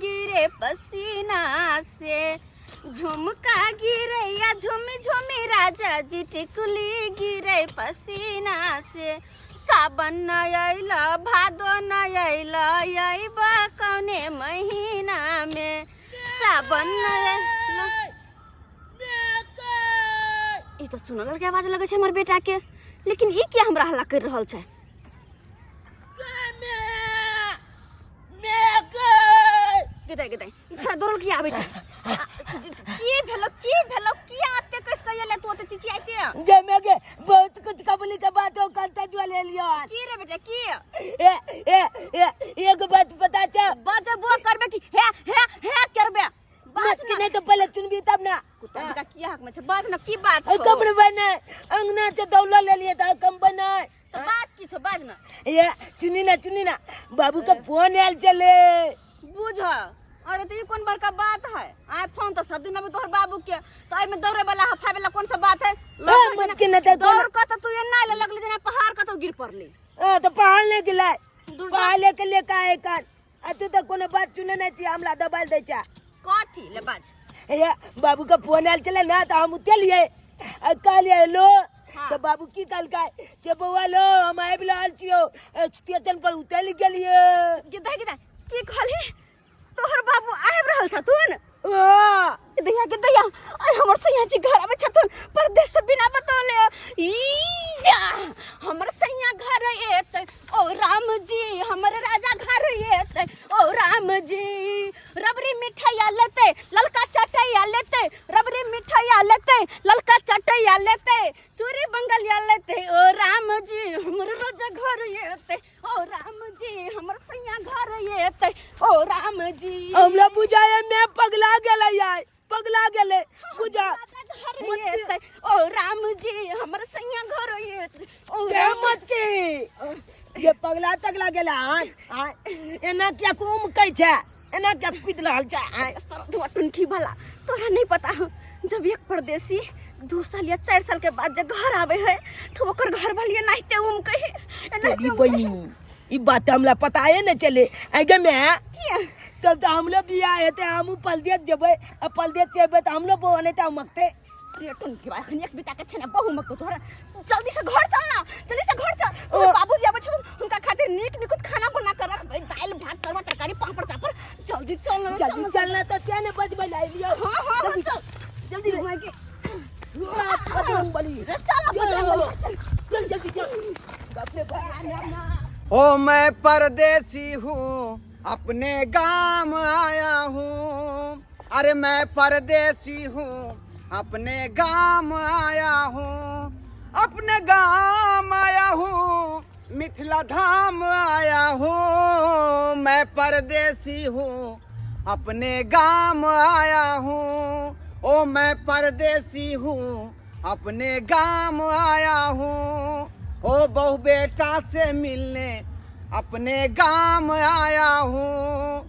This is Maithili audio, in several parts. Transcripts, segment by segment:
गिरे पसीना से झुमका गिरैया झुमी झुमी राजा जी टिकुली गिरे पसीना से सावन न अइल भादो न अइल अइबा कौने महीना में सावन न अइल। ई तऽ चुनल के आवाज लगै छै हमर बेटा के लेकिन ई किया हमरा हल्ला करि रहल छै गेदाइ गेदाइ ई छड़ा दौड़ल किया आबै छै की भेलो की भेलो किया एते कस के एले तू ओते चिचियाइते गे मैं गे बहुत कुछ कबूली के बात हो कंता जुआ ले लियो की रे बेटा की ए ए ए एगो बात पता छ बजबो करबे की हे हे हे करबे बाज मत नहीं तो पहले चुनबी तब ना कुत्ता बेटा किया हक में छै बाज न की बात अ छौ कमरे बनाए अंगना से दौला ले लिए था कम बनाए तो बात की छौ बाज न ये चुनी ना चुनी ना बाबू का फोन आयल चले बुझ अरे तो ई कोन बड़का बात है आय फोन तो सब दिन अबे तोहर बाबू के तो एमे दौड़े वाला हफावे वाला कौन सा बात है हाँ, मत के ना तो दौड़ के तो तू एना ले लगली जेना पहाड़ कतौ गिर पड़ली हाँ, तो पहाड़ ले गिला दूर पहाड़ लेके लेके आए कान आ तू तो कोनो बात चुने नहीं छी हमला दबाल दै छा कथी ले बाज ये बाबू का फोन आयल चले ना तो हम उतलिए आ कहलिए हेलो हाँ। तो बाबू की कहलकै से बौआ लो हम आबि रहल छियौ स्टेशन पर उतरि गेलिए गिदा गिदा की कहली तोहर बाबू आबि रहल छथुन हाँ दैया के दैया अरे हमर सैया जी घर आबै छथुन परदेश से बिना बतौले ई या हमर सैया घर एतै ओ राम जी हमर राजा घर एतै ओ राम जी रबड़ी मिठाइया लेतै ललका चटैया लेतै रबड़ी मिठाइया लेतै ललका चटैया लेतै चूड़ी बंगलिया लेतै ओ राम जी हमर राजा घर एतै ओ राम जी हमर सैया घर एतै ओ राम जी हमरा बुझाए मैं पगला गेलै यार पगला गेलै बुझा घर एतै ओ राम जी हमर सैया घर एतै ओ के राम मत के ये पगला तगला गेलै आय आय एना क्या कुम कै छै एना क्या कूद रहल छै आय धुआ टुनकी वाला तोरा नहीं पता हो जब एक परदेसी 2 साल या 4 साल के बाद जब घर आवे है तो ओकर घर वाली एनाहिते उम कहे तोरी बहिनी ई बात हमरा पता है न चले आगे मैं किया तब तो हमलो बियाह हेतै हमहूँ पलदेत जेबै आ पलदेत जेबै तऽ हमलो बौआ नहि तऽ मगतै रे टुनकी बा अखन एक बिता के छै ना बहु मत तोरा जल्दी से घर चल ना जल्दी से घर चल तोहर बाबूजी आबै छथुन हुनका खातिर नीक निकुत खाना बना कर रखबै दालि भात तरुआ तरकारी पापड़ चापड़ जल्दी चल ना जल्दी चलना तऽ से ने बजबै लए लियौ हां हां हां चल जल्दी घुमा के बजरंग बली रे चल ना बजरंग बली, चल चल जल्दी चल बाप रे बाप ओ मैं परदेसी हूँ अपने गांव आया हूँ अरे मैं परदेसी हूँ अपने गांव आया हूँ अपने गांव आया हूँ मिथिला धाम आया हूँ मैं परदेसी हूँ अपने गांव आया हूँ ओ मैं परदेसी हूँ अपने गांव आया हूँ ओ बहु बेटा से मिलने अपने गाम आया हूँ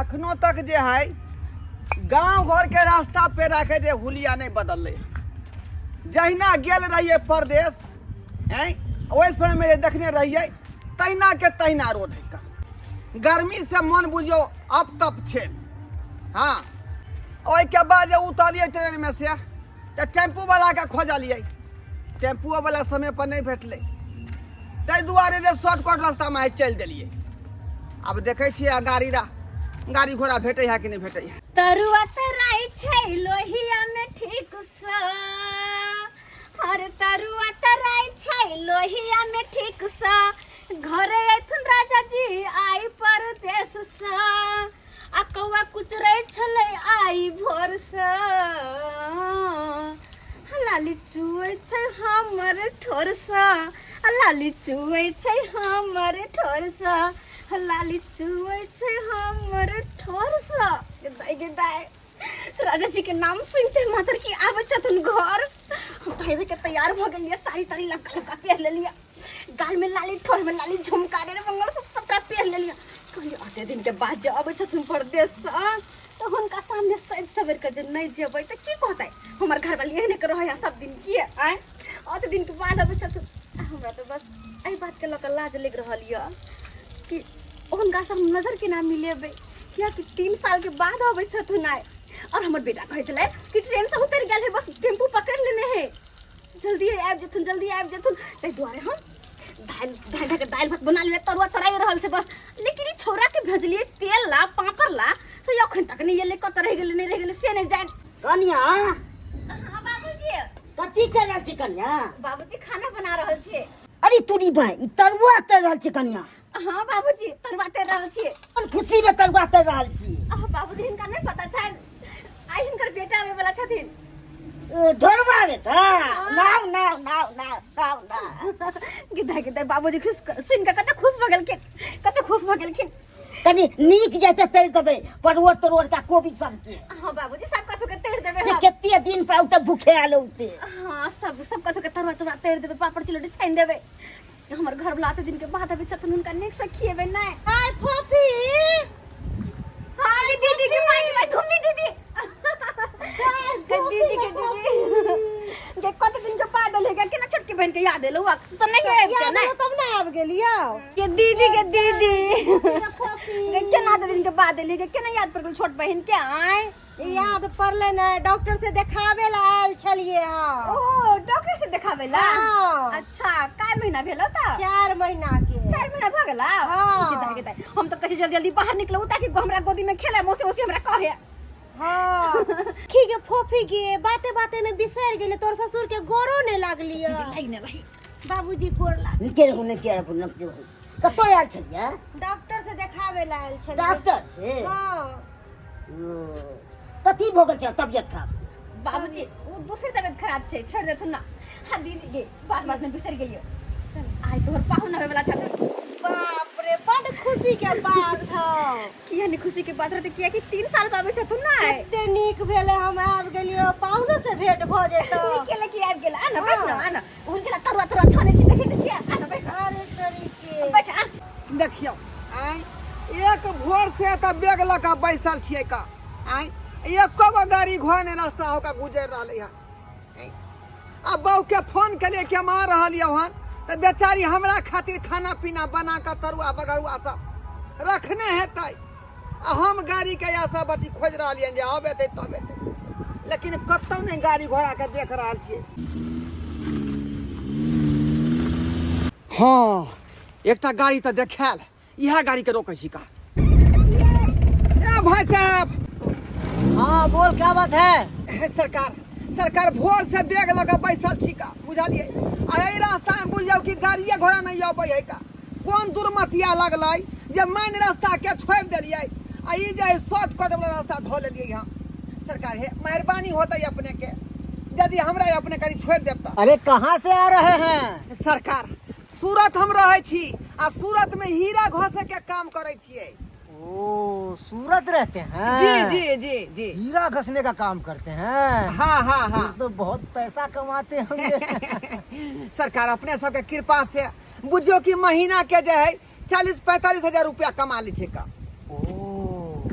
अखनो तक जे है गांव घर के रास्ता पे रखे जे हुलिया नहीं बदलले जहिना गेल रहिए परदेश हैं ओहि समय में जे देखने रहिए तहिना के तहिना रोड है का गर्मी से मन बुझियो अब तप छै हाँ ओहिके बाद जे उतरलियै ट्रेन में से तऽ टेम्पू वाला के खोजलियै टेम्पुओ वाला समय पर नहि भेटलै ताहि दुआरे जे शॉर्टकट रास्तामे आइ चलि देलियै आब देखै छियै आ गाड़ी रा गाड़ी घोड़ा भेटै है कि नहि भेटै है तरुआ तराई छै लोहिया में ठीक सँ हर तरुआ तराई छै लोहिया में ठीक सँ घरे अयथुन राजा जी आई परदेश सँ आ कौआ कुचरै छलै आई भोर सँ लाली चुऐ छै हमर ठोर सँ आ लाली चुऐ छै हमर ठोर सँ लाली चुऐ छै हमर ठोर सँ गे दाइ गे दाइ राजा जी के नाम सुनते मात्र की आबै छथुन घर हम तो हेबे के तैयार भऽ गेलियै साड़ी ताड़ी लमका लमका पहिर लेलियै गाल में लाली ठोर में लाली झुमका रे मंगलसूत्र सबटा पहिर लेलियै कहलियै अते दिन के बाद जे अबै छथुन परदेश सँ तऽ हुनका सामने सजि सवरि कऽ जे नहि जेबै तऽ की कहतै हमर घरवाली एहने के रहै सब दिन की आँय अते दिन के बाद अबै छथुन आ हमरा तऽ बस एहि बातके लऽ कऽ लाज लागि रहल यऽ कि हुनका सब नजर केना मिलेबै कियाकि 3 साल के बाद अबै छथुन आइ। और हमर बेटा कहै छलै कि ट्रेन से उतरि गेल है, बस टेम्पू पकड़ि लेने है, जल्दी आबि जेथुन, जल्दी आबि जेथुन। ताहि दुआरे हम दालि धाइ धाइ के दालि भात बना लेलियै, तरुआ तराइ रहल छै बस। लेकिन ई छौड़ा के भेजलियै तेल ला, पापड़ ला, से अखन तक नहि एलै। कतऽ रहि गेलै, नहि रहि गेलै, से नहि जानि। कनिया। हाँ बाबूजी। कथी कर रहल छी कनिया? बाबूजी, खाना बना रहल छियै। अरे तोरी भाई, ई तरुआ तर रहल छी कनिया? हाँ बाबूजी, तरुआ तर रहल छियै। कोन खुशी में तरुआ तर रहल छी? आह बाबूजी, हिनका नहि पता छनि, आइ हिनकर बेटा आबै वाला छथिन। ओ, ढोरबा बेटा, नाव नाव नाव नाव नाव नाव। गिद्धा गिद्धा, बाबूजी खुश सुनि कऽ कते खुश भऽ गेलखिन, कते खुश भऽ गेलखिन। कनि नीक जेतै तैर देबै परोड़ तरोड़ का कोबी सबके। हाँ बाबूजी, सब कथू के तैर देबै। से हम। कते दिन पर औते भूखे आयल औते। हाँ, सब सब कथू के तरुआ तरुआ तैर देबै, पापड़ चिलौटी छानि देबै। हमर घर वाला आते दिन के बाद अबै छथिन, हुनका नीक से खिएबै नहि। हाय फोफी। हाँ गे दीदी के माई के धुम्मी दीदी के दीदी के दीदी गे, कते दिन के बाद एलै गे? केना छोटकी बहन के याद एलौ? तो नहीं आबि याद के एलो तब ना आबि गेलियौ। के दीदी के दीदी फोफी गे, केना आते दिन के बाद एली गे? केना याद पड़ गेल छोट बहन के आय? याद पड़ले ने, डॉक्टर से देखाबे ला आयल छलिए हँ। ओ, डॉक्टर से देखाबे ला? हाँ। अच्छा, काय महीना भेलो त? 4 महीना के। 4 महीना भऽ गेला? हाँ। के दाइ, के दाइ, हम तऽ कहै छी जल्दी जल्दी बाहर निकलू ताकि हमरा गोदी में खेले, मौसी मौसी हमरा कहे। हाँ की गे फोफी गे, बाते बाते में बिसरि गेले, तोर ससुर के गोरो ने लागलिय। लागि ने भाई। बाबूजी, गोर लाग। नीके रहू, नीके रहू, नीके रहू। कतऽ आयल छलियै? डॉक्टर से देखाबे ला आयल छलिए। डॉक्टर से? हाँ। ओ, कथी भऽ गेल छै तबियत खराब से? बाबूजी, ओ दोसर तबियत खराब छै, छोड़ देथुन ना। हाँ दीदी गे, बात बात में बिसरि गेलियो, आइ तोहर पाहुन आबै वाला छथुन। बाप रे, बड खुशी के बात हौ। किया नहीं खुशी के बात रहते? किया कि 3 साल पाबै छथुन ना आइ। कते नीक भेलै हम आबि गेलियो, पाहुनो से भेंट भऽ जेतौ। नीक केले कि आबि गेल। आ ना, बैठ ना, हाँ। आ ना। हुनके ला तरुआ तरुआ छानै छी, देखै नहि छियै? आ ना, बैठ ना। अरे तरीके। बैठ आ। देखियौ आँय, एक भोर से तऽ बैग लऽ कऽ बैसल छियै का आँय, एको गो गाड़ी घोड़ा नहि रास्ता होकर गुजरि रहलै हँ। आँय, आ बहूके फोन केलियै कि हम आ रहलियै हन, तऽ बेचारी हमरा खातिर खाना पीना बना कऽ तरुआ बगरुआ सब रखने हेतै, आ हम गाड़ीके आशा बती खोजि रहलियनि जे अब एतै तब एतै, लेकिन कतहु नहि गाड़ी घोड़ाके देख रहल छियै। हँ, एकटा गाड़ी तऽ देखायल, इएह गाड़ीके रोकै छी का। ए भाई साहब। हाँ बोल, क्या बात है? सरकार, सरकार, भोर से बैग लगा बैसल छी का, बुझलियै? आ एहि रास्ता में बुझ जाउ कि गाड़िए घोड़ा नहीं अबै है का। कोन दुर्मतिया लगलै जे मेन रास्ता के छोड़ि देलियै आ ई जे शॉर्टकट वाला रास्ता धऽ लेलियै हँ। सरकार, हे मेहरबानी होतै अपने के यदि हमरा अपने कनि छोड़ि देब तऽ। अरे, कहाँ से आ रहे हैं? सरकार, सूरत हम रहै छी आ सूरत में हीरा घोसे के काम करै छियै। ओ, सूरत रहते हैं? जी जी जी जी। हीरा घसने का काम करते हैं? हाँ हाँ हाँ। फिर तो बहुत पैसा कमाते होंगे। सरकार, अपने सबके कृपा से बुझियो कि महीना के जे है 40-45 हजार रुपया कमा लै छै का। ओ,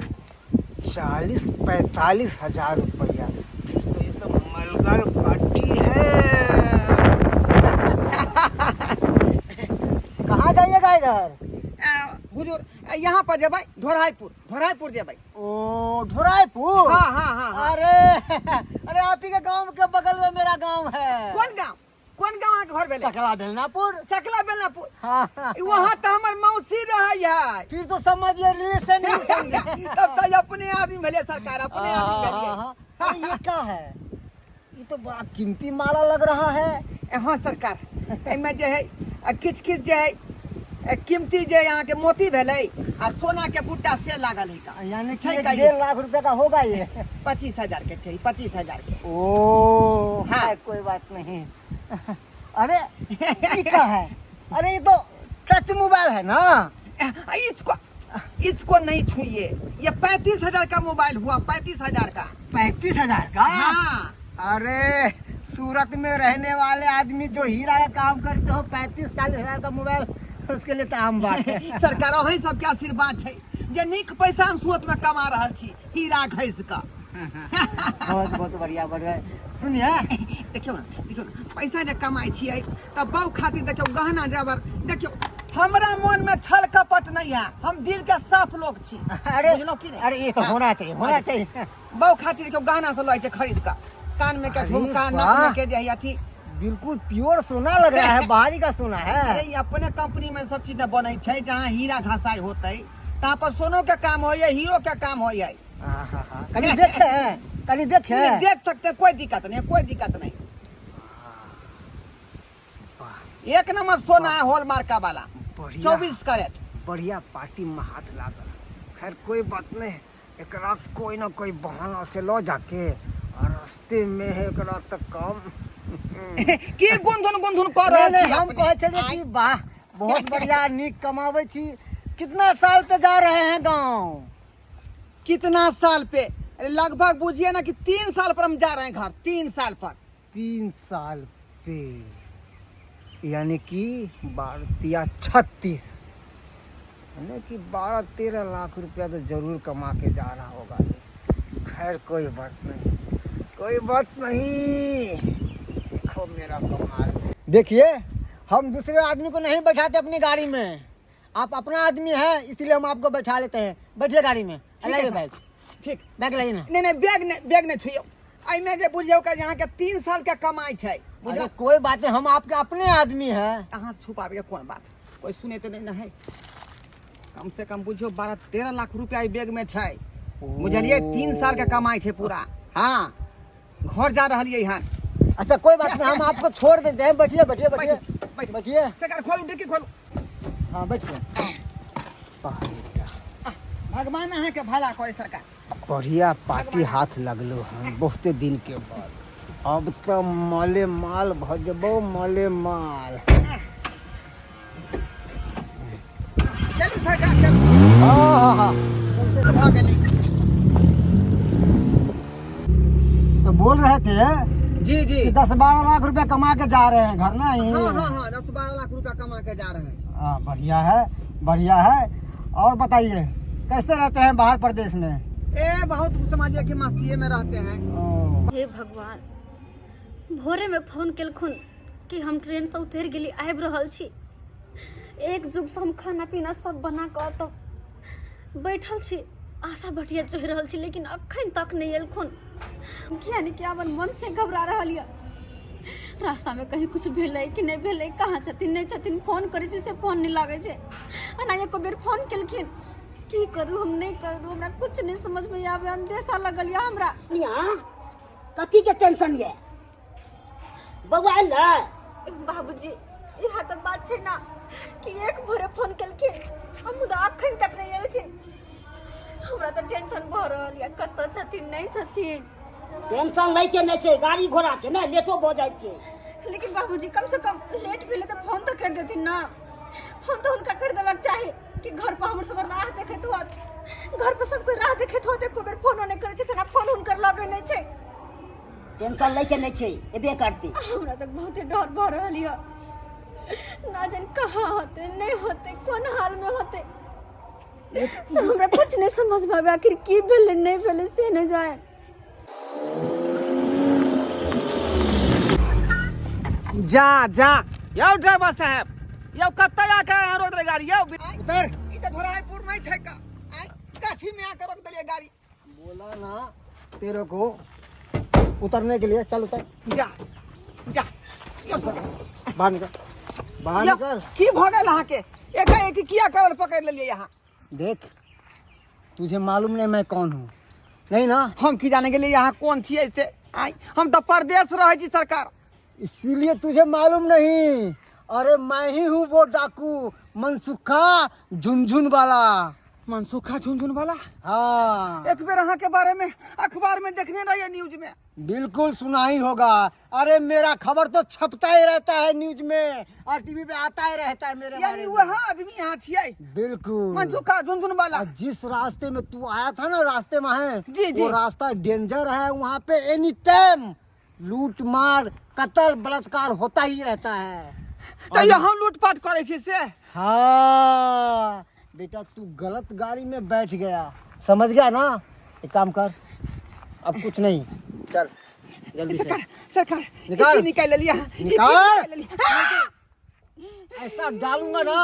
40-45 हजार रुपया, फिर तो ये तो मलगर पार्टी है। कहाँ जाइएगा इधर? हुजूर, यहाँ पर जेबै, ढोराईपुर, ढोराईपुर जेबै। ओ, ढोराईपुर? हाँ हाँ हाँ हाँ। अरे अरे, आप ही के गांव के बगल में मेरा गांव है। कोन गांव, कोन गांव अहाँके घर भेलै? चकला बेलनापुर। चकला बेलनापुर? हाँ हाँ। वहाँ तऽ हमर मौसी रहै है। फिर तो समझिए रिलेशन ही समझे। तब तऽ अपने आदमी भेलै सरकार, अपने आदमी भेलियै। हाँ, हाँ। अरे, ये क्या है? ये तो बड़ा कीमती माला लग रहा है। हाँ सरकार, एहिमे जे है किछु किछु जे है कीमती जे अहाँके मोती भेलै आ सोना के बूटा से लागल है का। यानी कि छै एक का ये? 1.5 लाख रुपए का होगा ये। 25 हजार के छै, 25 हजार के। ओ। हाँ। हाँ, कोई बात नहीं। अरे, ये क्या है? अरे, ये तो टच मोबाइल है ना? इसको इसको नहीं छुइए, ये 35 हजार का मोबाइल हुआ, 35 हजार का। 35 हजार का? हाँ। अरे, सूरत में रहने वाले आदमी जो हीरा का काम करते हो, 35-40 हजार का मोबाइल उसके लिए तो आम बात है। सरकार, अहीं सबके आशीर्वाद छै जे नीक पैसा हम सूरत में कमा रहल छी हीरा घैस कऽ। बहुत बहुत बढ़िया, बढ़िया। सुनिए। देखियौ ने, देखियौ ने, पैसा जे कमाइ छियै तऽ बहु खातिर देखियौ गहना जेवर देखियौ। हमरा मन में छल कपट नहीं है, हम दिल के साफ लोग छी। अरे बुझलहुँ कि नहीं? अरे ये तो होना चाहिए, होना चाहिए। बहु खातिर के गहना से लय छै खरीद के, कान में के अरे झुमका, नाक वाह। में के जे है अथी। बिल्कुल प्योर सोना लग रहा है, बाहरी का सोना है। अरे ई अपने कंपनी में सब चीज बनै छै, जहाँ हीरा घसाई होतै तहाँ पर सोनो के काम होइए, हीरो के काम होइए। आहा, कनी देखे, कनी देखे। नहीं, देख सकते हैं, कोई दिक्कत नहीं, कोई दिक्कत नहीं। एक नंबर सोना है, हॉल मार्का वाला। बढ़िया। 24 कैरेट। बढ़िया पार्टी में हाथ लागल। खैर कोई बात नहीं, एकरा कोई ना कोई बहाना से लो जाके और रास्ते में है एकरा तक काम। की गुनधुन गुनधुन कर रहल नहीं, छी हम अपने? कहै छलियै कि वाह बहुत बढ़िया, नीक कमाबै छी। कितना साल पे जा रहे हैं गाँव? कितना साल पे? अरे लगभग बुझिए ना कि 3 साल पर हम जा रहे हैं घर, 3 साल पर। 3 साल पे यानी कि 12 या 36, यानी कि 12-13 लाख रुपया तो जरूर कमा के जा रहा होगा ये। खैर कोई बात नहीं, कोई बात नहीं, देखो मेरा कमाल। देखिए हम दूसरे आदमी को नहीं बैठाते अपनी गाड़ी में, आप अपना आदमी है इसलिए हम आपको बैठा लेते हैं। बैठिए गाड़ी में। ठीक है लाइए सर। बैग। ठीक। बैग लाइए ना। नहीं नहीं, बैग नहीं, बैग नहीं छुइयो। एहिमे जे बुझियौ कि अहाँके 3 साल के कमाई छै, बुझल? अरे कोई बात नहीं, हम आपके अपने आदमी हैं। अहाँ से छुपाबे के कोन बात, कोई सुने तऽ नहीं ने है। कम से कम बुझियौ 12-13 लाख रुपया एहि बैग में छै, बुझलियै? 3 साल के कमाई छै पूरा। हाँ घर जा रहलियै हन। अच्छा कोई बात नहीं, हम आपको छोड़ देते हैं। बैठिए बैठिए बैठिए। बैठिए। बैठिए। सरकार खोलू, डिक्की खोलू। हाँ बैठिए। वाह बेटा। भगवान अहाँके भला करे सरकार। बढ़िया पार्टी हाथ लगलो हन बहुते दिन के बाद। अब तो माले माल भ जबो, माले माल। चलू सरकार चलू। हाँ हाँ हाँ। भऽ गेलै। तो बोल रहे थे जी जी कि 10-12 लाख रुपया कमा के जा रहे हैं घर ना ही। हाँ हाँ हाँ, 10-12 लाख रुपया कमा के जा रहे हैं। हाँ बढ़िया है, बढ़िया है। और बताइए कैसे रहते हैं बाहर प्रदेश में? ए बहुत समझिए कि मस्तिये में रहते हैं। ओ। हे भगवान, भोरे में फोन केलखुन कि हम ट्रेन से उतरि गेली, आबि रहल छी। एक जुग से हम खाना पीना सब बना कऽ तब बैठल छी, आशा भटिया जोहि रहल छी, लेकिन अखन तक नहि एलखुन। किया नहि किया हमर मन से घबरा रहल यऽ। रास्ता में कहीं कुछ भेलै कि नहि भेलै, कहाँ छथिन नहि छथिन, फोन करै छी से फोन नहि लागै छै। एना एको बेर फोन केलखिन, की करू हम नहि करू, हमरा कुछ नहि समझ में आबै, अंदेशा लगल यऽ हमरा। यहाँ कथी के टेंशन ये बौआ आयल ने? बाबूजी इएह तऽ बात छै ना कि एक भोरे फोन केलखिन आ मुदा अखन तक नहि एलखिन। हमरा तऽ टेंशन भऽ रहल यऽ, कतऽ छथिन नहि छथिन। टेंशन लै के नहि छै, गाड़ी घोड़ा छै ने, लेटो भऽ जाइ छै। लेकिन बाबूजी कम से कम लेट भेलै तऽ फोन तऽ करि देथिन ना। फोन तऽ हुनका करि देबाक चाही कि घर पर हमर सब राह देखैत होत, घर पर सब कोई राह देखैत होत, एको बेर फोनो नहि करै छथिन आ फोन हुनकर लगै नहि छै। टेंशन लै के नहि छै, एबे करतै। हमरा तऽ बहुते डर भऽ रहल यऽ, ना जान कहाँ होतै नहि होतै, कोन हाल में होतै, से हमरा कुछ नहीं समझ में आवे, आखिर की भेलै नहीं भेलै से नहीं जाए। जा जा यौ ड्राइवर साहब, यौ कतऽ आके अहाँ रोक देलियै गाड़ी यौ? उतर। ई तऽ धोराईपुर नहि छै का, आइ गाछी में आके रोक देलियै गाड़ी। बोला ना तेरे को उतरने के लिए, चल उतर। जा जा यौ सरकार। बाहर निकल, बाहर यौ, निकल। की भऽ गेल अहाँके? एकाएक किया करल पकड़ि लेलियै अहाँ? देख तुझे मालूम नहीं मैं कौन हूँ, नहीं ना? हम की जाने गेलियै अहाँ कोन छियै से? आइ हम तऽ परदेश रहै छी सरकार। इसीलिए तुझे मालूम नहीं। अरे मैं ही हूँ वो डाकू मनसुखा झुनझुन वाला। मनसुखा झुनझुन वाला? हाँ। एक बेर अहाँ के बारे में अखबार में देखने रहिए न्यूज में। बिल्कुल सुना ही होगा। अरे मेरा खबर तो छपता ही रहता है न्यूज में और टीवी पे आता ही रहता है मेरे यानी बारे में। वह आदमी यहाँ छियै? बिल्कुल। मनसुखा झुनझुन वाला। और जिस रास्ते में तू आया था ना, रास्ते में है जी, जी। वो रास्ता डेंजर है, वहाँ पे एनी टाइम लूट मार कत्ल बलात्कार होता ही रहता है। तो ये हम लूटपाट करे छी से? हाँ बेटा तू गलत गाड़ी में बैठ गया, समझ गया ना? एक काम कर, अब कुछ नहीं, चल जल्दी से। सरकार सरकार निकाल। ई की निकाल लेलियै अहाँ? ई की निकाल। निकाल लेलियै? ऐसा डालूंगा ना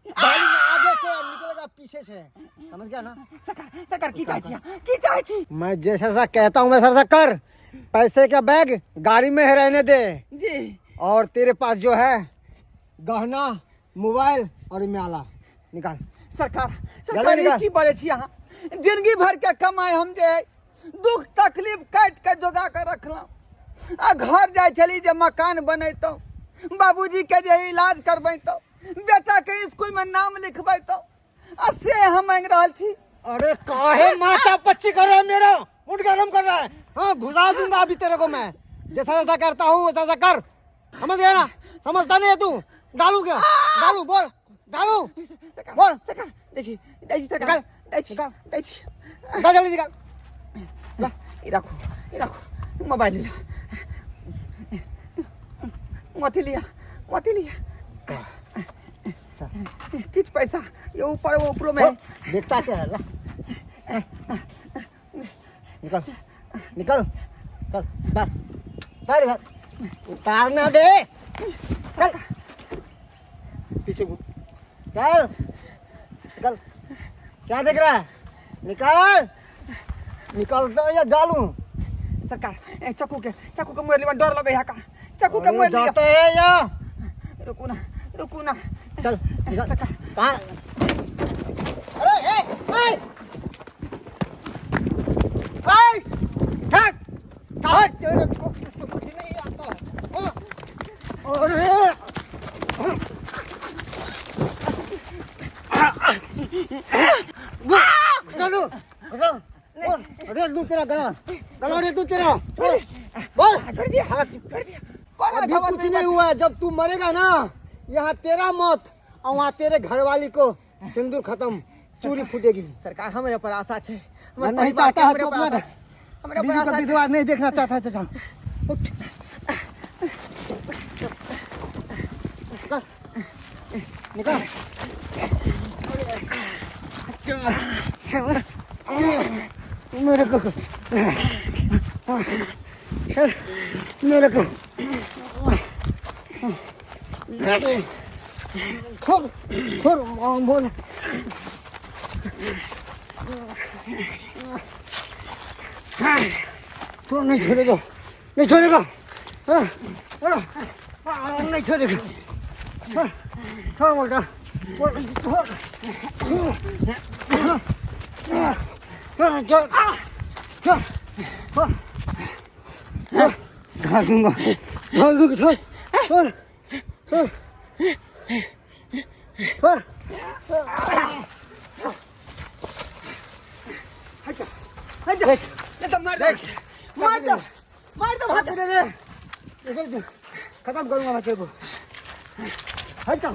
गाड़ी में आगे से निकलेगा पीछे से, समझ गया ना? सरकार सरकार की चाहे छी अहाँ? की चाहे छी? मैं जैसा जैसा कहता हूँ वैसा वैसा कर। पैसे का बैग गाड़ी में है रहने दे जी। और तेरे पास जो है गहना, मोबाइल और माला निकाल। सरकार सरकार निकाल। ई की बोले छी अहाँ? जिंदगी भर के कमाई हम जे दुख तकलीफ काटि के जोगा के रखलहुँ आ घर जाइ छली जे मकान बनैतहुँ, बाबूजी के जे इलाज करबैतहुँ, बेटा के स्कूल में नाम लिखबैतहुँ, आ से हम मांगि रहल छी। अरे काहे माथा पच्ची कर रहा है, मेरा मुंड गरम कर रहा है। हाँ घुसा दूंगा अभी तेरे को मैं। जैसा जैसा करता हूँ वैसा वैसा कर, समझ गया ना? समझता नहीं है तू? डालू क्या डालू? बोल डालू, बोल। सरकार दै छी, दै छी सरकार, निकाल, दै छी, निकाल। दै छी। निकाल जल्दी निकाल। ई राखू, ई राखू, मोबाइल लिअ, अथी लिअ, अथी लिअ, किछु पैसा ये ऊपर ऊपरो में। देखता क्या है? ला। निकल निकल, चल उतार उतार इधर, उतारना दे, चल पीछे घूम, चल निकल। क्या देख रहा है? निकल निकल तो या डालू। सरकार ए चक्कू के, चक्कू के मोड़ लिअ, डर लगै है का, चक्कू के मोड़ लिअ। जाते है या रुकू ना, रुकू ना। चल निकल। कहाँ? अरे ए ए ए हट, कहाँ तेरे को समझ नहीं आता है? हाँ? अरे घुसा दो, घुसा। अरे दूध तेरा गला, गला रे दूध तेरा। बोल छोड़ दिया, छोड़ दिया। कौन अभी कुछ नहीं हुआ है। जब तू मरेगा ना, यहाँ तेरा मौत और वहाँ तेरे घरवाली को सिंदूर खत्म, चूड़ी फूटेगी। सरकार हमरे पर आशा छै, मैं हमर नहीं परिवार के चाहता है हमरे तू पर अपना आशा छै, हमरे पर बीवी का आशा छै। विश्वास नहीं देखना चाहता है। चल उठ, निकल निकल। मेरे को चल, मेरे को छोड़ छोड़, बोल तो नहीं छोड़ेगा, नहीं छोड़ेगा, हाँ, हाँ, हाँ, नहीं छोड़ेगा। छोड़ छोड़ बोलता, बोल छोड़ छोड़ छोड़ छोड़ छोड़, घास दूंगा, घास दूंगा। छोड़ छोड़ छोड़ छोड़। हट जा, नहीं तो मार दे, मार दे, मार दे, हाथ दे दे, निकल तू, खत्म करूंगा मैं तेरे को। हट जा,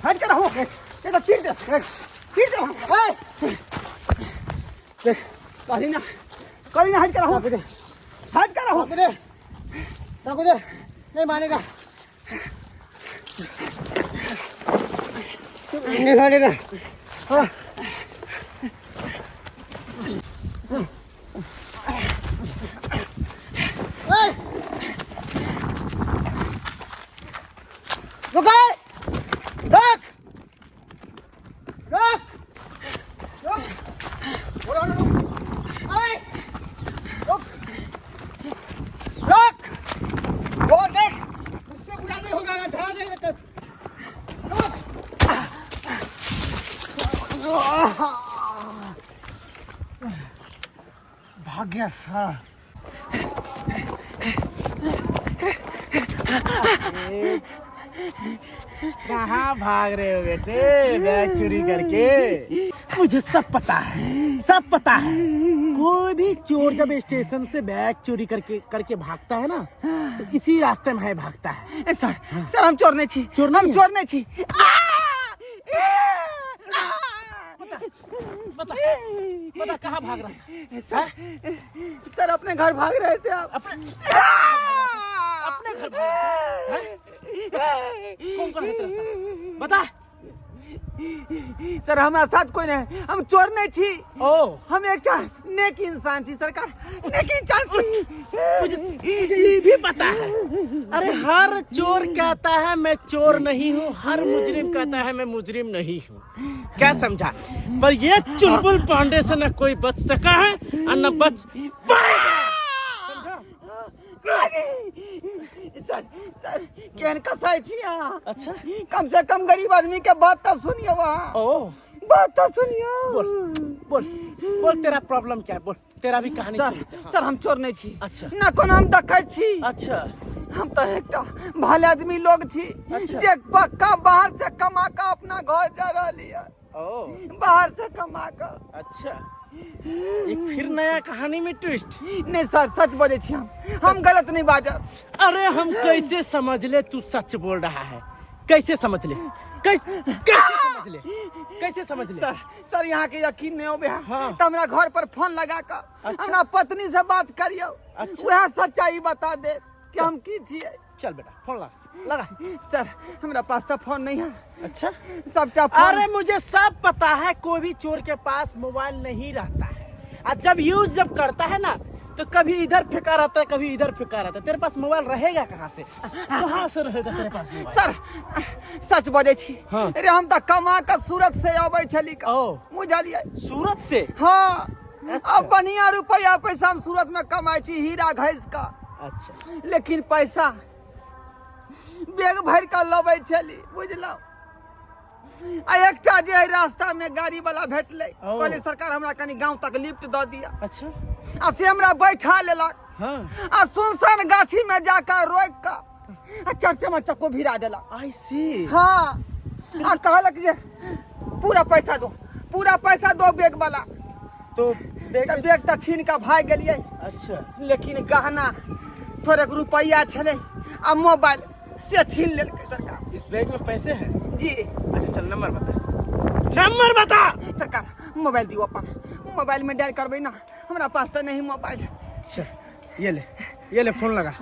हट कर रहो, नहीं तो चीर दे, चीर दे। ओए देख, कहीं ना, कहीं ना, हट कर रहो, चाकू दे, हट कर रहो, चाकू दे, चाकू दे, नहीं मानेगा, नहीं मानेगा। हाँ ओए रुक, रुक रुक रुक, बोलो रुक, ओए रुक रुक, वो देख उससे बुरा नहीं होगा ना, धरा जाएगा तो। रुक। भाग गया साला। कहाँ भाग रहे हो बेटे बैग चोरी करके? मुझे सब पता है, सब पता है। कोई भी चोर जब स्टेशन से बैग चोरी करके करके भागता है ना, तो इसी रास्ते में है भागता है। ए, सर सर हम चोर नहीं छी, चोर नहीं हम है? चोर नहीं छी। बता बता कहाँ भाग रहा था? सर सर अपने घर भाग रहे थे आप। अपने अपने घर भाग रहा था, हैं? कौन कौन है तेरे साथ? बता। सर हमरा साथ कोई नहीं, हम चोर नहीं छी। ओ हम एकटा नेक इंसान छी सरकार, नेक इंसान छी। मुझे मुझे ये भी पता है। अरे हर चोर कहता है मैं चोर नहीं हूँ, हर मुजरिम कहता है मैं मुजरिम नहीं हूँ। क्या समझा? पर ये चुलबुल पांडे से न कोई बच सका है और न बच पाएगा। समझा? सर सर केहन कसाई छी अहाँ। अच्छा कम से कम गरीब आदमी के बात तो सुनियो अहाँ। ओ बात तो सुनियो। बोल बोल बोल, तेरा प्रॉब्लम क्या है? बोल, तेरा भी कहानी सर सुन लेते हैं। हाँ। सर हम चोर नहीं छी। अच्छा। ना कोनो हम डकैत छी। अच्छा। हम तो एकटा भले आदमी लोग छी। अच्छा। जे पक्का बाहर से कमा के अपना घर जा रहली है। ओ बाहर से कमा के। अच्छा, एक फिर नया कहानी में ट्विस्ट। नहीं सर सच बोले छी हम गलत नहीं बाजब। अरे हम कैसे समझ ले तू सच बोल रहा है? कैसे समझ ले? कैसे कैसे समझ ले? कैसे समझ ले? सर सर यहाँ के यकीन नहीं होबे। हाँ। तो हमरा घर पर फोन लगा के अच्छा। हमरा पत्नी से बात करियो। अच्छा। वह सच्चाई बता दे कि हम की छियै। चल बेटा फोन लगा लगा। सर हमरा पास तो फोन नहीं है। अच्छा। सबटा फोन। अरे मुझे सब पता है, कोई भी चोर के पास मोबाइल नहीं रहता है, और जब यूज जब करता है ना तो कभी इधर फेंका रहता है कभी इधर फेंका रहता है। तेरे पास मोबाइल रहेगा कहाँ से? कहाँ से रहेगा तेरे पास मोबाइल? सर सच बजै छी। हाँ। अरे हम तो कमा के सूरत से अबै छली। ओ। बुझलियै? सूरत से? हाँ। अच्छा। अब बढ़िया रुपया पैसा हम सूरत में कमाई छी हीरा घैस का। अच्छा। लेकिन पैसा बैग भर के लबै छली बुझलहुँ। आ एकटा जे है रास्ता में गाड़ी वाला भेटलै, ओ। कहलियै सरकार हमरा कनी गांव तक लिफ्ट दऽ दिअ। अच्छा। आ से हमरा बैठा लेलक। हाँ। आ सुनसान गाछी में जाकर रोकि कऽ आ चरसे में चक्कू भिरा देलक। आई सी। हाँ। आ कहलक जे पूरा पैसा दो, पूरा पैसा दो बैग वाला। तो बैग तऽ बैग तऽ छीन कऽ भागि गेलियै। अच्छा। लेकिन गहना थोड़ेक रुपैआ छलै आ मोबाइल से छीन लेलकै सरकार। इस बैग में पैसे हैं? जी। अच्छा चल नंबर बता, नंबर बता। सरकार मोबाइल दियौ अपन, मोबाइल में डायल करबै ना, हमरा पास तऽ नहीं मोबाइल। अच्छा ये ले, ये ले फोन लगा।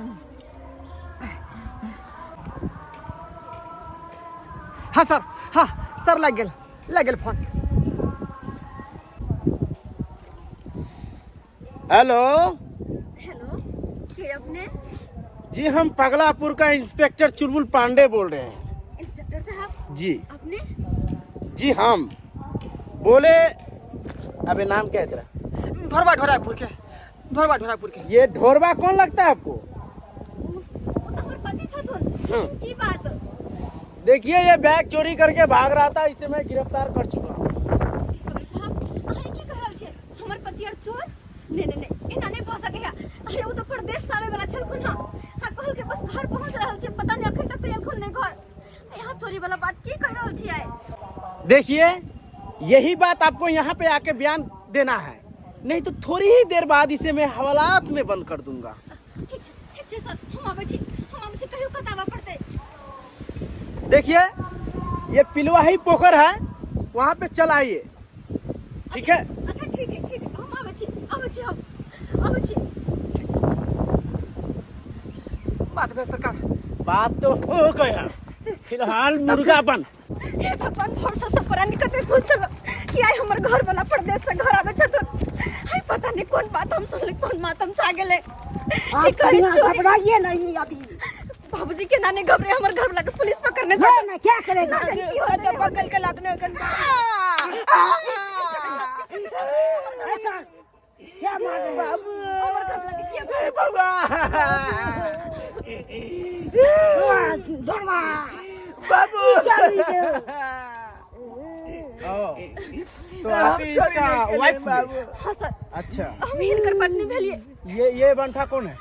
हाँ सर, हाँ सर लग गेल, लग गेल फोन। हेलो। हेलो, के अपने? जी हम पगलापुर का इंस्पेक्टर चुलबुल पांडे बोल रहे हैं। इंस्पेक्टर साहब? जी। अपने? जी हम बोले। अबे नाम क्या है तेरा? ढोरबा ढोरापुर के, ढोरबा ढोरापुर के। ये ढोरबा कौन लगता है आपको? वो तो हमर पति छथुन। लेकिन की बात? देखिए ये बैग चोरी करके भाग रहा था, इसे मैं गिरफ्तार कर चुका हूँ। इंस्पेक्टर साहब अहाँ की कह रहल छियै? हमर पति आर चोर? नहीं नहीं नहीं, एना नहीं भऽ सकैया। अरे वो तो परदेश से आवे वाला छलखुन। हाँ हाँ कहल के बस घर पहुंच रहल छै, पता नहीं अखन तक तो एलखुन नहीं घर। यहाँ चोरी वाला बात की कह रहल छियै? देखिए यही बात आपको यहाँ पे आके बयान देना है, नहीं तो थोड़ी ही देर बाद इसे मैं हवालात में बंद कर दूंगा। ठीक ठीक छै सर, हम आबै छी, हम आबै छी, कहियो कत आबऽ पड़तै। देखिए ये पिलवाही पोखर है, वहाँ पे चल आइए, ठीक है? अच्छा ठीक है, ठीक है, हम आबै छी, आबै छी, हम आबै छी। बात भेल सरकार? बात तो हो गया, फिलहाल मुर्गा बन। हे भगवान भरोसा से परा निकलते पूछल कि आई हमर घर वाला परदेश से घर आवे छथुन। हाय पता नहीं कौन बात हम सुनली, कौन मातम छा गेलै। आप की कहै कन्या चोरी? घबराइए नहीं अभी। बाबूजी के नाने घबरे, हमर घर वाला के पुलिस पकड़ने ना ना क्या करेगा? ना जाने की होतै, कतऽ पकड़ के लाखने कन। ऐसा क्या मार बाबू हमर घर वाला के किया हे भगवान धोरवा बाबू। क्या हुई है? ओ, तो आप ही इसका वाइफ हुए? बाबू। हां सर। अच्छा। हम हिनकर पत्नी भेलिए। ये बंठा कौन है?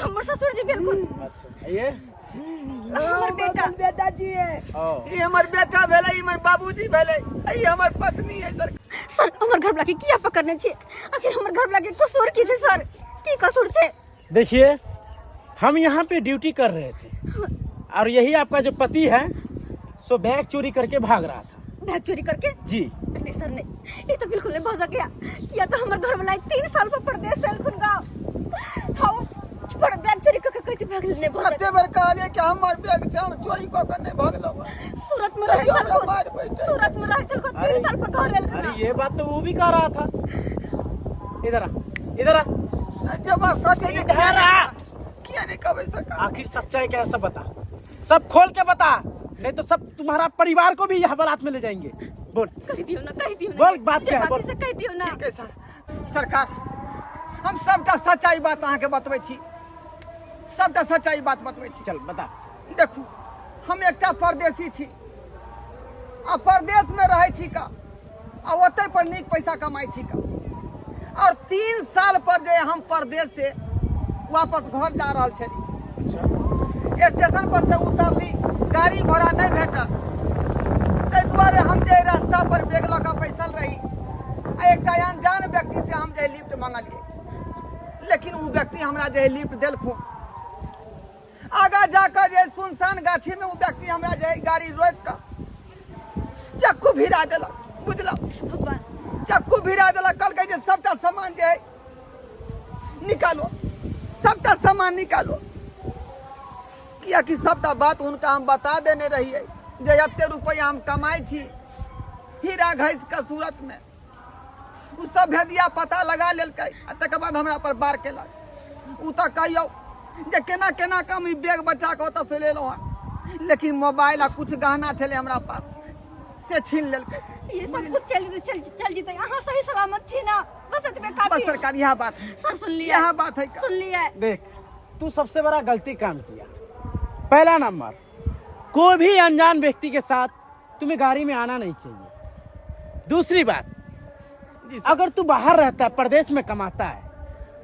हमर ससुर जी भेलखुन। अच्छा ये हमर बेटा। बेटा जी है। ओ ई हमर बेटा भेलै, ई हमर बाबूजी भेलै, ई हमर पत्नी है सर। सर हमर घर वाला के किया पकड़ने छी? आखिर हमर घर वाला के कसूर की छै सर? की कसूर छै? देखिए हम यहाँ पे ड्यूटी कर रहे थे और यही आपका जो पति है सो बैग चोरी करके भाग रहा था। बैग चोरी करके? जी। नहीं सर नहीं, ये तो बिल्कुल नहीं भऽ सकैया। किया तो हमर घर वाला 3 साल पर परदेश से एलखुन गाँव। हम पर बैग चोरी करके कहै छै भाग नहीं भऽ कते बेर कहलियै कि हमर बैग छै, हम चोरी कऽ के नहि भगलहुँ। सूरत में रहै तैयो हमरा छलखुन। मारि सूरत में रहै छलखुन 3 साल पर घर एलखुन। अरे ये बात तो वो भी कह रहा था। इधर आ, इधर आ। जे बात सच है जे इधर आ। किया नहीं कहबै सरकार? आखिर सच्चाई क्या है सब बता, सब खोल के बता, नहीं तो सब तुम्हारा परिवार को भी यहाँ बारात में ले जाएंगे। बोल। कहि दियौ ना, कहि दियौ ना। बोल, बात जे क्या है, बात बोल। से कहि दियौ ना। ठीक है सर। सरकार, हम सबटा सच्चाई बात अहाँके बतबै छी, सबटा सच्चाई बात बतबै छी। चल बता। देखू, हम एकटा परदेसी छी आ परदेशमे रहै छी का आ ओतहि पर नीक पैसा कमाइ छी का, और 3 साल पर जे हम परदेश से वापस घर जा रहल छली, स्टेशन पर से उतरली, गाड़ी घोड़ा नहि भेटल, ताहि दुआरे हम जे रास्ता पर बैग लऽ कऽ बैसल रही आ एकटा अनजान व्यक्ति से हम जे लिफ्ट मंगलियै, लेकिन ओ व्यक्ति हमरा जे लिफ्ट देलखुन। आगा जाकऽ जे सुनसान गाछी में ओ व्यक्ति हमरा जे गाड़ी रोकि कऽ चक्कू भिड़ा देलक, बुझलहुँ? भगवान। चक्कू भिड़ा देलक, कहलकै जे सबटा सामान जे है निकालो, सबटा सामान निकालो, कियाकि सबटा बात हुनका हम बता देने रहियै जे एते रुपैआ हम कमाइ छी हीरा घसि कऽ सूरत में। ओ सब भेदिया पता लगा लेलकै आ तकर बाद हमरा पर वार केलक। ओ तऽ कहियौ जे केना केना कऽ हम ई बैग बचा कऽ ओतऽ से लेलहुँ हँ, लेकिन मोबाइल आ कुछ गहना छलै हमरा पास से छीन लेलकै। ये सब कुछ चल चल चल जीते, अहाँ सही सलामत छी ना, बस एतबे काफी। बस सरकार यह बात है। सर सुन लिया, यह बात है। सुन लिया। देख, तू सबसे बड़ा गलती काम किया। पहला नंबर, कोई भी अनजान व्यक्ति के साथ तुम्हें गाड़ी में आना नहीं चाहिए। दूसरी बात, जी सर। अगर तू बाहर रहता है, परदेश में कमाता है,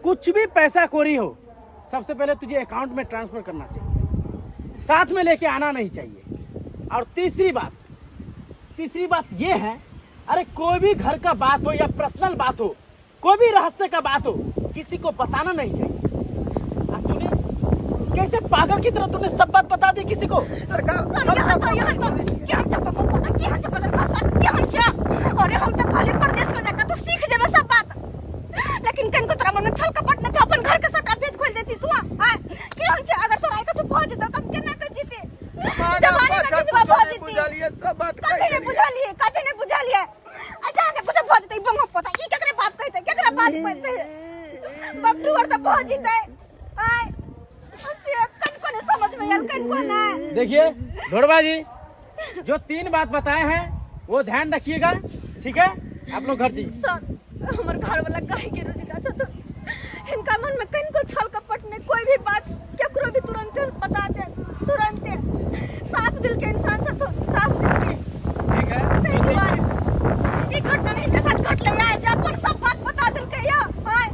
कुछ भी पैसा कोरी हो, सबसे पहले तुझे अकाउंट में ट्रांसफर करना चाहिए, साथ में लेके आना नहीं चाहिए। और तीसरी बात ये है, अरे कोई भी घर का बात हो या पर्सनल बात हो, कोई भी रहस्य का बात हो, किसी को बताना नहीं चाहिए। और तूने कैसे पागल की तरह तूने सब बात बता दी किसी को? सरकार, सर, यहाँ तो, यहाँ तो, यहाँ चप्पल को पता, यहाँ चप्पल का बात, यहाँ चा। अरे हम तो खाली परदेश में जाकर तू सीख जेबे सब बात, लेकिन कन को तोरा मन में छल कपट न छौ, अपन घर के सबटा भेद खोल देती तू। हाँ, केहन छै? अगर तोरा कुछ भऽ जेतौ त हम केना के जीती? जवानी में बच्चा विधवा कुछो भऽ नहि जेती। बुझलियै, सब बात कथी कहि नहि देलियै। बुझलियै, कथी नहि बुझलियै? आ जाके कुछ भऽ जेतै, बंग पता ई केकरे बाप कहतै, केकरा बाप कहतै? बाप टूअर त भऽ जेतै। आय से कन को नहीं समझ में आयल, कन को नहीं। देखिए ढोरबा जी, जो 3 बात बताए हैं वो ध्यान रखिएगा, ठीक है? आप लोग घर जाइए। सर, हमर घर वाला गाय के रोजगार छथुन, हिनका मन में कनिको छल कपट नहीं, कोई भी बात केकरो भी तुरंते बता दे, तुरंते। साफ दिल के इंसान छथुन, साफ दिल के। ठीक है। ताहि दुआरे ई घटना नहीं हिनका साथ घटलै या जे अपन सब बात बता देलकै या। आय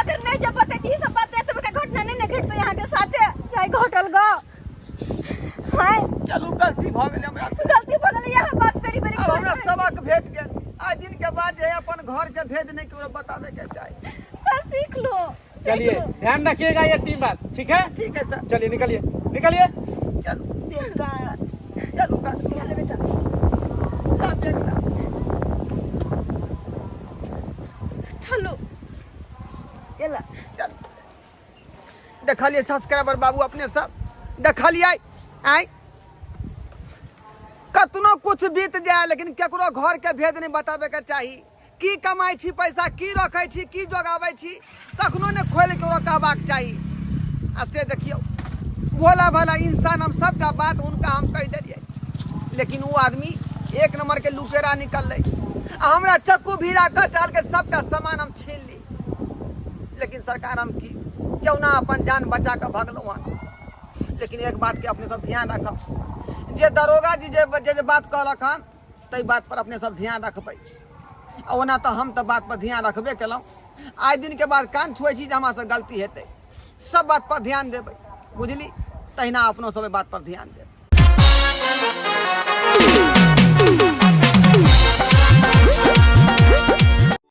अगर नहीं जब बतैती ई सब बात त बड़का घटना नहीं ने घटतै यहाँ के साथे, चाहे घटल ग। हाय चलू, गलती भऽ गेलै हमरा से। गलती भऽ गेलै, यहाँ बात बेरी बेरी अब हमरा कहै। सबक भेट गेल। आइ दिन के बाद जे अपन घर के भेद नहीं केकरो बताबे के चाही। सर सीख लो, सीख चलिए लो। ध्यान रखिएगा ये 3 बात, ठीक है? ठीक है सर। चलिए निकलिए, निकलिए। चलू चलू घर। चलो बेटा। ला देख ला। चलो चला चल। देखलिए सब्सक्राइबर बाबू अपने सब देखलिए, आय कतनो कुछ बीत जाए लेकिन केकरो घर के भेद नहीं बताबे के चाही। की कमाई छी पैसा, की रखै छी, की जोगाबै छी, कखनो ने खोलि केकरो कहबाक चाही। आ से देखियौ भोला भाला इंसान, हम सबटा बात हुनका हम कहि देलियै, लेकिन ओ आदमी एक नंबर के लुटेरा निकललै आ हमरा चक्कू भिड़ा कऽ चाल के सबटा सामान हम छीन ली। लेकिन सरकार हम की क्यों ना अपन जान बचा कऽ भगलहुँ हन। लेकिन एक बात के अपने सब ध्यान रखब, जे दरोगा जी जे जे जे बात कहलक हन ताहि बात पर अपने सब ध्यान रखबै। आ ओना तऽ हम तऽ बात पर ध्यान रखबे केलहुँ, आइ दिन के बाद कान छुए छी जे हमरा से गलती हेतै, सब बात पर ध्यान देबै, बुझली? तहिना अपनो सब बात पर ध्यान देब।